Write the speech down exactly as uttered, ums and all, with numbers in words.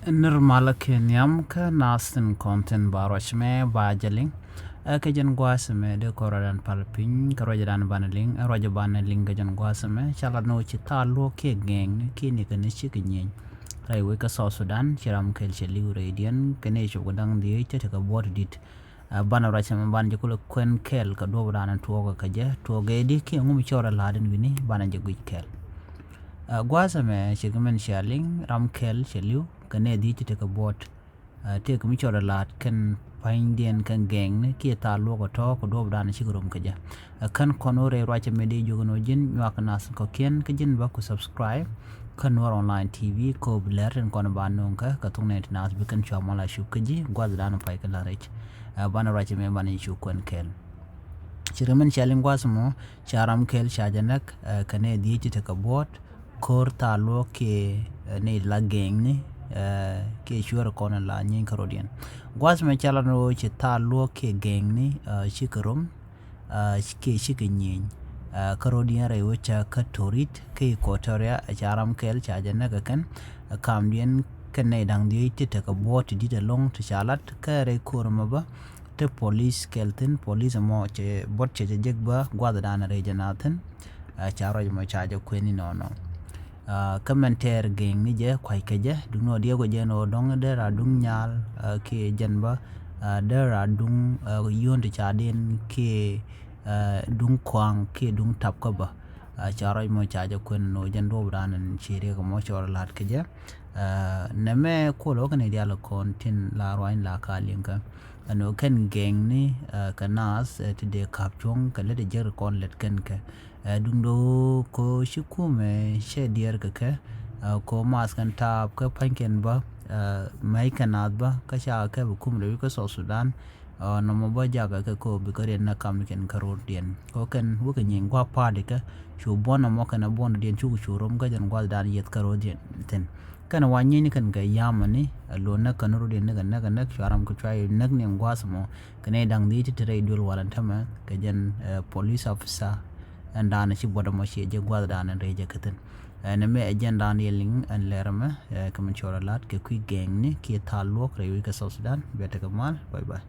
Nir malä kiɛ nhiam kä nath tin kɔn thin ba ruac mɛ ba jɛ liŋ. Ɛ kɛ jɛn gua̱a̱th mɛ dee kɔn ruacdan pal piny kɛ ruacdan banɛ liŋ, ɛ ruac banɛ liŋ kɛ jɛn gua̱a̱th mɛ ca lat ni wä ci thaal luɔk kiɛ gɛŋni kiɛ ni kɛ ni ci kɛ nyieny. Rɛy wec kä South Sudan ci ram kɛl cɛ li̱w rɛydiɛn kɛ ni cop kɛ da̱ŋ dhiec cɛ tekɛ buɔt dit. Ɛ banɛ ruac mɛ banɛ jɛ kulɛ kuɛn kɛl kɛ duɔpdan tuɔɔk kɛ jɛ tuɔɔk gɛ di kiɛ ŋum cɔɔr ɛ la̱t in wi̱ni banɛ jɛ guic kɛl. Ɛ gua̱a̱th mɛ ci kɛ mɛn cia liŋ ram kɛl cɛ li̱w kɛ nɛ dhiec ti tekɛ buɔt. Ɛ tëëk mi cɔɔr ɛ la̱t kɛn pa̱nydiɛn kɛn gɛŋni kiɛ thaal luɔk ɛ tɔ̱ kɛ duɔpdan cikɛ rom kɛ jɛ. Ɛ kän kɔn wä rɛy ruac mɛ di jiök ni wä ji̱n nyuak nath kɔ̱kiɛn kä ji̱n bä ku subscribe kä Nuɔr Online T V kop lɛr tin kɔn ba nuŋ kä kɛ thuk nɛy ti nath bi kɛn cua mal a cup kä ji̱ gua̱thdan pay kä la̱r i̱c. Ɛ banɛ ruac mɛ banɛ cu kuɛn kɛl. Ci ri min cɛl in gua̱th mɔ ca ram kɛl ca jɛ näk ɛ kɛ nɛ dhiec ti tekɛ buɔt ko̱r thaal luɔk kiɛ ɛ nɛy la gɛŋni ɛ kiɛ cuɛr kɔn la nyieny kä rɔdiɛn. Gua̱th mɛ ca lat ni wä ci thaal luɔk kiɛ gɛŋni ɛ cikɛ rom ɛ kiɛ cikɛ nyieny. Ɛ kä rɔdiɛn rɛy wä ca kä Torit kä Equatoria ɛ ca ram kɛl ca jɛ näk ɛ kɛn ɛ kamdiɛn kɛ nɛy da̱ŋ dhiec ti tekɛ buɔt ti di̱t ɛlɔ̱ŋ ti ca lat kä rɛy ko̱r mɛ bä. Ti police kɛl thin police mɔ cɛ buɔt cɛ jɛ jek bä gua̱thdan rɛy jɛ na thin. Ɛ ca ruac mɔ ca jɛ kuɛn inɔnɔ. Ɛ kä mɛn tɛɛr gɛŋni jɛ kuackɛ jɛ duŋni wä diɛk wä jɛ ni wä dɔ̱ŋ dee ra duŋ nyal ɛ kiɛ jɛn bä ɛ dee ra duŋ ɛ yio̱n ti ca diɛn kiɛ ɛ duŋ kuaŋ kiɛ duŋ tap kä bä. Ɛ ca ruac mɔ ca jɛ kuɛn ni wä jɛn duɔpdan in ci riɛk mɔ cɔɔr la̱t kɛ jɛ. Ɛ nɛmɛ kuɔl wä kɛn i̱ diaal kɔn tin la ruany la ka liŋkä. Ɛn wä kɛn gɛŋni ɛ kɛ naath ɛ ti dee ka̱p cuɔ̱ŋ kɛ lät ɛ jek ri kɔn lät kɛn kɛ. Ɛ duŋdɛ wä ko ci kumɛ cɛ diɛɛr kɛ kɛ ɛ ko maath kɛn taap kɛ pa̱ny kɛn bä ɛ mɛc kɛ naath bä kä ca kɛ bi kum rɛw kä South Sudan. Ɛ nɔmɔ bä jakɛ kɛ ko bikɛ riɛn na kam kɛn kä ro̱diɛn ko kɛn wä kɛ nyieny gua̱a̱p pa̱a̱t ikɛ cu buɔ̱n nɔmɔ kɛn buɔ̱n diɛn cuk cu rom kä jɛn gua̱thdan yeth kä ro̱diɛn thin. Kɛn wa nyieny kɛn kɛ yamani ɛ luɔn näk kɛn ro̱diɛn näk näk näk cua ram kɛ cua yɛ näk ni gua̱a̱th mɔ kɛn i̱ da̱ŋ dhiec ti ti rɛy duël wal ɛn tämɛ kɛ jɛn ɛ police officer. Ɛn da̱a̱n ci buɔ̱t ɛmɔ ciɛ jɛ gua̱thdan ɛn rɛy jɛ kä thin. Ɛn ɛmɛ ɛ jɛn da̱a̱n yɛ liŋ ɛn lɛr ɛmɛ ɛ kɛ min cuɔr ɛ la̱t kɛ kui̱ gɛŋni kiɛ thaal luɔ̱k rɛy wec kɛ South Sudan. Bia tekɛ mal. Bye bye.